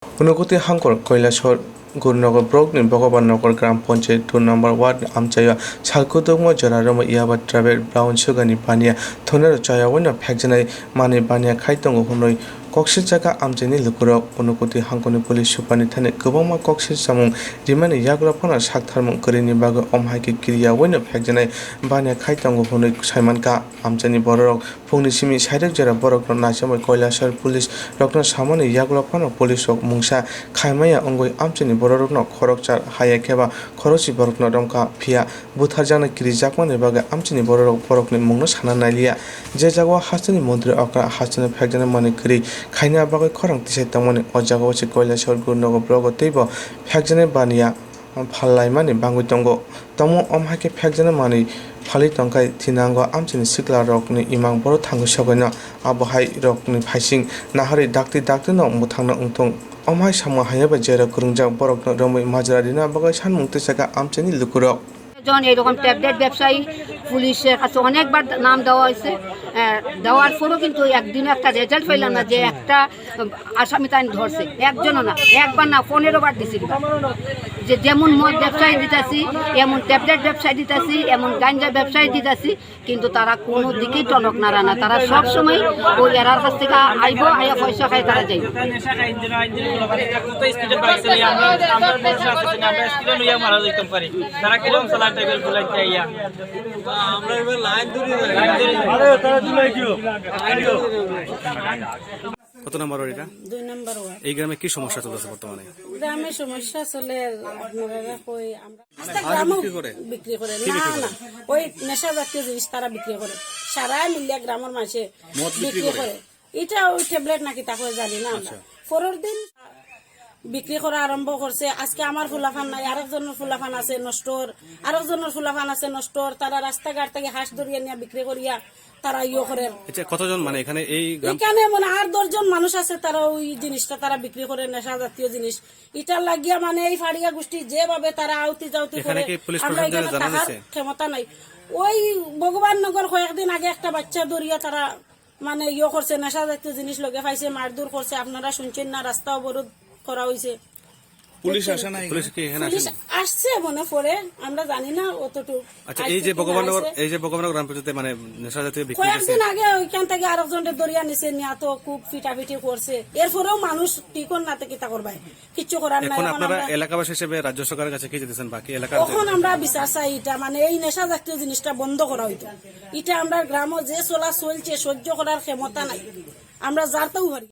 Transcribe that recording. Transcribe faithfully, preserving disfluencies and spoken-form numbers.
Unukoti hangkor Kailasor Gurnogo brokni Bhogoban Nagar Gram Panchayat two number ward ni amchaio salkudukma jora romwi yaba travel brown sugar ni baniya thonero chayawino phekjanai manwi baniya khai tongo hwnwi koksijak amchaini lukurok. Unukoti hangkorni police super ni thani kwbangma koksir chamung rimani yagulo phano saktharmung kwrwini bagwi omhaikhe kiriyawino phekjanai baniya khai tongo hwnwi saimankha. Amchaini bororok phungni simi sairik jora borokno naisingwi Kailasor police rokno samani yagulo phano police rok mungsa khaimaya wngwi amchaini bororokno khoroksa haya kheba khorosi borokno romkha, phiya butharjaknai kirijakmani bagwi amchaini bororok borokni mungno sana nailiya. Je jagao hasteni montri okra hasteni phekjaknai manwi kwrwi khaina bagwi khorang tisai tongmani, o jagao se Kailasor Gurnogo brogo teibo phekjaknai baniya phallaimani bangwi tongo. Tongmo omhaikhe phekjaknai manwi phalwi tongkhai thinango amchaini siklarokni imang boro thangwi sokoino abo hai rokni phaising naharwi dakti dakti no mwthangna wngthung. Omhai samung haiya bai jera kwrwngjak borokno romwi majra rina bagwi sanmung tisakha amchaini lukurok. জন এইরকম ট্যাবলেট ব্যবসায়ী, পুলিশের কাছে অনেকবার নাম দেওয়া হয়েছে। আহ, দেওয়ার পরও কিন্তু একদিনও একটা রেজাল্ট পাইলাম না যে একটা আসামি তাই ধরছে। একজনও না, একবার না, পনেরো বার দিছি। যে যেমন মদ ব্যবসায়ী দিতাছি, এমন ট্যাবলেট ব্যবসায়ী দিতাছি, এমন গাঞ্জা ব্যবসায়ী দিতাছি, কিন্তু তারা কোনো দিকেই টনক নাড়া না। তারা সব সময় ওই এরার কাছ থেকে আইবো, আইয়া পয়সা খায়, তারা যাইবো। নেশা খাই, ইঞ্জিন, ইঞ্জিন গুলো মানে কত স্পিডে বাইক চালায়, আমরা, আমরা মানুষ আছে, আমরা অ্যাক্সিডেন্ট হইয়া মারা যাইতাম পারি। তারা কিরকম চালায়, টেবিল ফুলাইতে আইয়া। আমরা এবার লাইন ধরি, লাইন ধরি। আরে, তারা তুলে কি? কত নম্বর ওয়ার্ড এটা? দুই নম্বর ওয়ার্ড। এই গ্রামে কি সমস্যা চলতেছে বর্তমানে? গ্রামে সমস্যা চলে, আপনারা কই, আমরা আস্তা আর গ্রামও বিক্রি করে? বিক্রি করে? কি না, বিক্রি করে? না, ওই নেশা জাতীয় জিনিস তারা বিক্রি করে। সারা মিলিয়া গ্রামের মাঝে মদ বিক্রি বিক্রি করে? করে। এটা ওই ট্যাবলেট নাকি তা করে জানি না আমরা। আচ্ছা। পরের দিন বিক্রি করা আরম্ভ করছে। আজকে আমার ফুলাফান নাই, আরেকজনের ফুলাফান আছে নষ্টর, আরেকজনের ফুলাফান আছে নষ্টর। তারা রাস্তাঘাট থেকে হাঁস ধরিয়া নিয়ে বিক্রি করিয়া তারা ইয়ে করে। আচ্ছা, কতজন মানে এখানে এই গ্রাম এখানে মানে আট দশ জন মানুষ আছে, তারা ওই জিনিসটা তারা বিক্রি করে, নেশা জাতীয় জিনিস। এটা লাগিয়া মানে এই ফাড়িয়া গোষ্ঠী যেভাবে তারা আউতি জাউতি এখানে করে, কি পুলিশ আমরা প্রশাসনকে এখানে জানা তাহার গেছে? ক্ষমতা নাই। ওই ভগবান নগর কয়েকদিন আগে একটা বাচ্চা ধরিয়া তারা মানে ইয়ে করছে, নেশা জাতীয় জিনিস লগে পাইছে, মারধর করছে, আপনারা শুনছেন না, রাস্তা অবরোধ করা হয়েছে। পুলিশ আসে না এখানে? পুলিশ কি এখানে পুলিশ আসেনি? আসছে মনে পড়ে, আমরা জানি না অতটুকু। আচ্ছা, এই যে আজকে ভগবাননগর, কিনা আসে। এই যে ভগবাননগর গ্রাম পঞ্চায়েতে মানে নেশা জাতীয় বিক্রি করছে। কয়েকদিন আগে ওইখান থেকে আরেকজনকে দরিয়া নিচে নিয়ে তো খুব পিটাপিটি করছে, এরপরেও মানুষ টিকন না থেকে তা করবায়, কিচ্ছু করার নাই। এখন এখন আপনারা আমরা এলাকাবাসী হিসেবে রাজ্য সরকারের কাছে কি যেতেছেন বাকি এলাকার? এখন আমরা বিচার চাই, এটা মানে এই নেশা জাতীয় জিনিসটা বন্ধ করা হইতো। এটা আমরা গ্রামে যে চলা চলছে সহ্য করার ক্ষমতা নাই, আমরা যারতাও পারি।